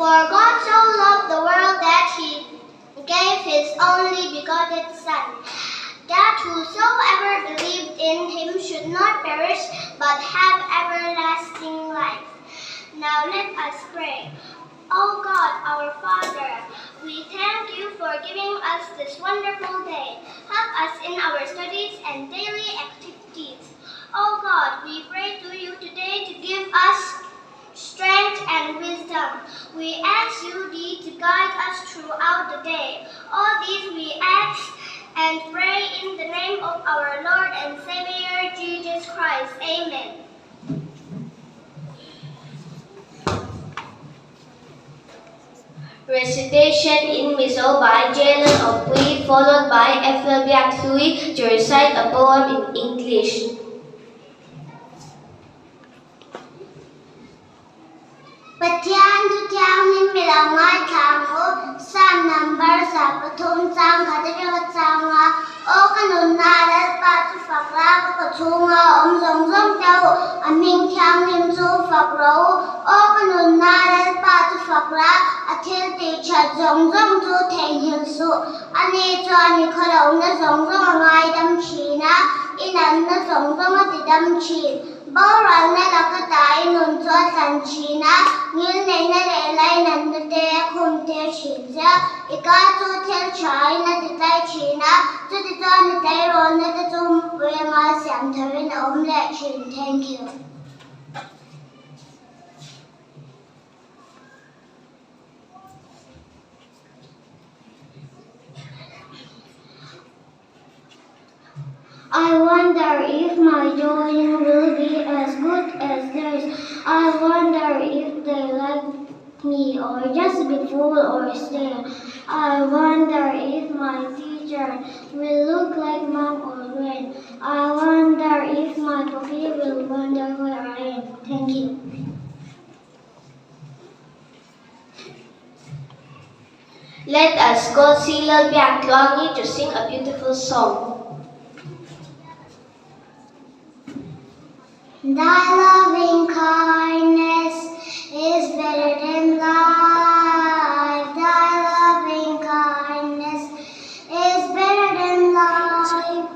For God so loved the world that he gave his only begotten Son, that whosoever believed in him should not perish but have everlasting life. Now let us pray. O God, our Father, we thank you for giving us this wonderful day. Help us in our studies and daily activities. O God, we pray to you today to give us strength and wisdom. We ask you thee to guide us throughout the day. All these we ask and pray in the name of our Lord and Savior Jesus Christ. Amen. Recitation in Mizo by Jalen Opui followed by Ethel Biakhlui to recite a poem in English. Pathian thu thianghlim mi lo ngaithla ang u, Psalm number 103 chang khat atanga chang a, Aw ka nunna Lalpa chu fak la, ka kaw chhunga awm zawng zawng te u, a hming thianghlim chu fak rawh u. Aw ka nunna Lalpa chu fak la, a thil tih that zawng zawng chu theihnghilh suh. Ani chuan i khawlohna zawng zawng a ngaidam thin a, i natna zawng zawng a tidam thin. Boralna laka tai nun chu a tlan thin a, ngilneihna leh lainatna te a khum tir thin che a, i ka chu thil thain a ti tlai thin a, chuti chuan i tleirawlna te chu mupui anga siam tharin a awm leh thin. Thank you. I wonder if my drawing will be as good as theirs. I wonder if they like me or just be fool or stare. I wonder if my teacher will look like mom or grand. I wonder if my puppy will wonder where I am. Thank you. Let us call Silal Biakluangi to sing a beautiful song. Thy loving kindness is better than life. Thy loving kindness is better than life.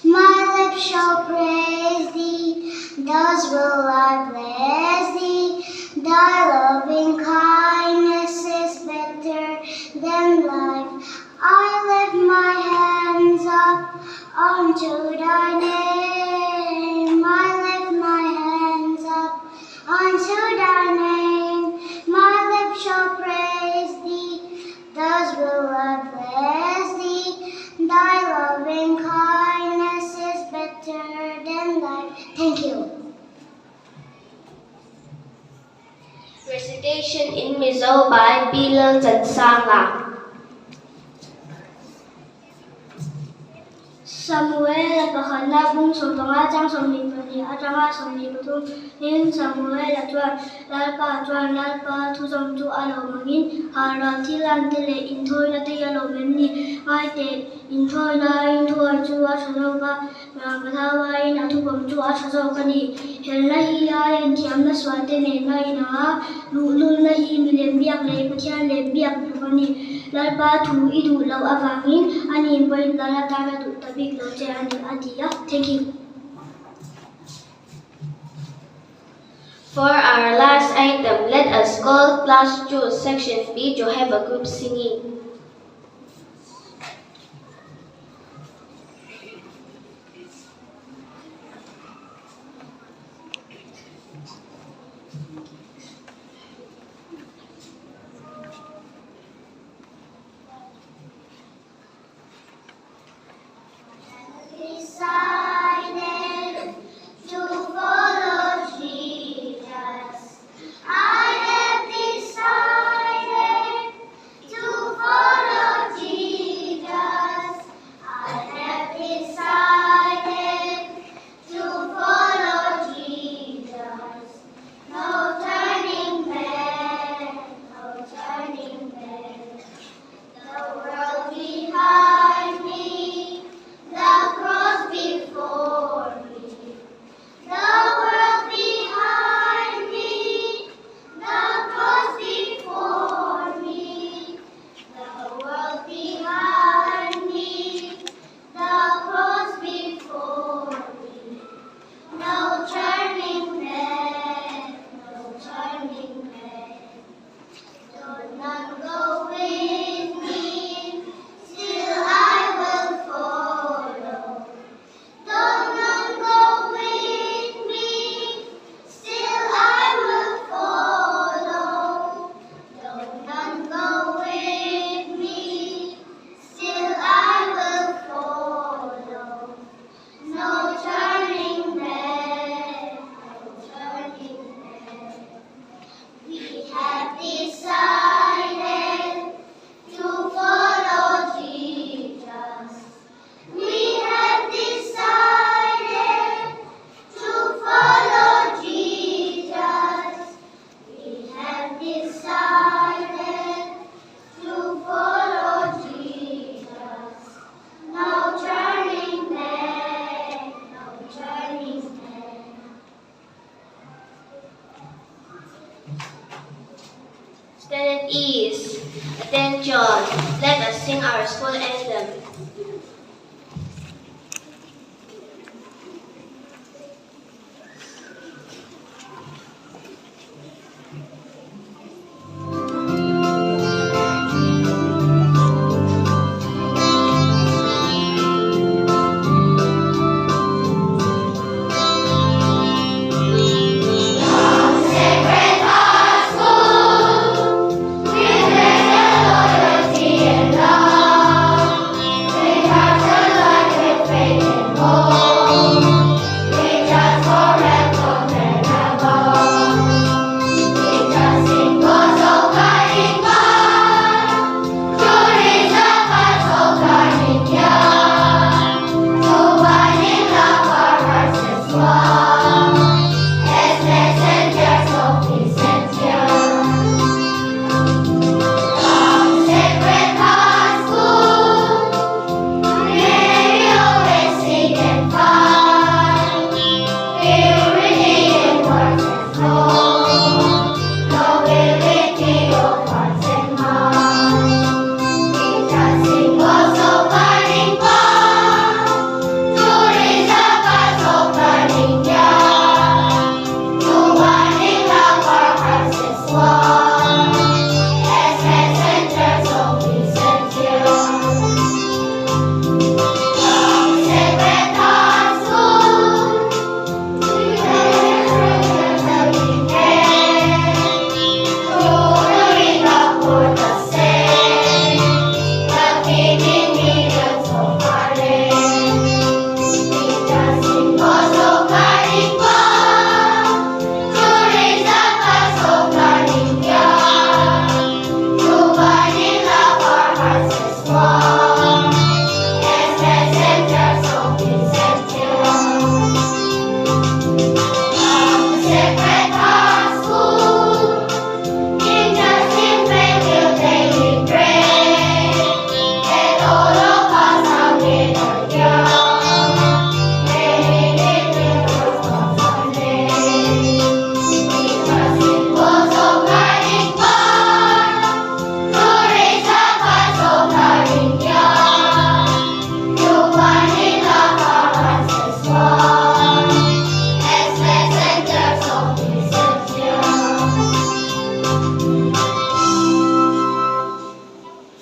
My lips shall praise thee, thus will I bless thee. Thy loving kindness is better than life. I lift my hands up unto thy name. I lift my hands up unto thy name. My lips shall praise thee, thus will I bless thee. Thy loving kindness is better than life. Thank you. Recitation in Mizo by Bilal Chansanga. Samuela pakhatna bung 15 chang 22 atanga 23 in Samuela chuan Lalpa chuan Lalpa thuzawm chu a lo mangin halral thil an te leh inthawina te hi a lo mem ni. Ngai teh, inthawina inthuai chu a tha zawk a, Rangva thau aiin a thupawm chu a tha zawk a ni. Helna hi a inthiamna sual te nen a inang a, luhlulna hi milem biak leh Pathian lem biak tluk a ni. Lalpa thu i duh loh avangin a ni pawhin lal atan a duh ta bik lo che a ni, a ti a. Thank you. For our last item, let us call Class 2, Section B to have a group singing. Decided to follow Jesus. I have decided to follow. our school anthem.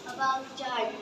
About Chart.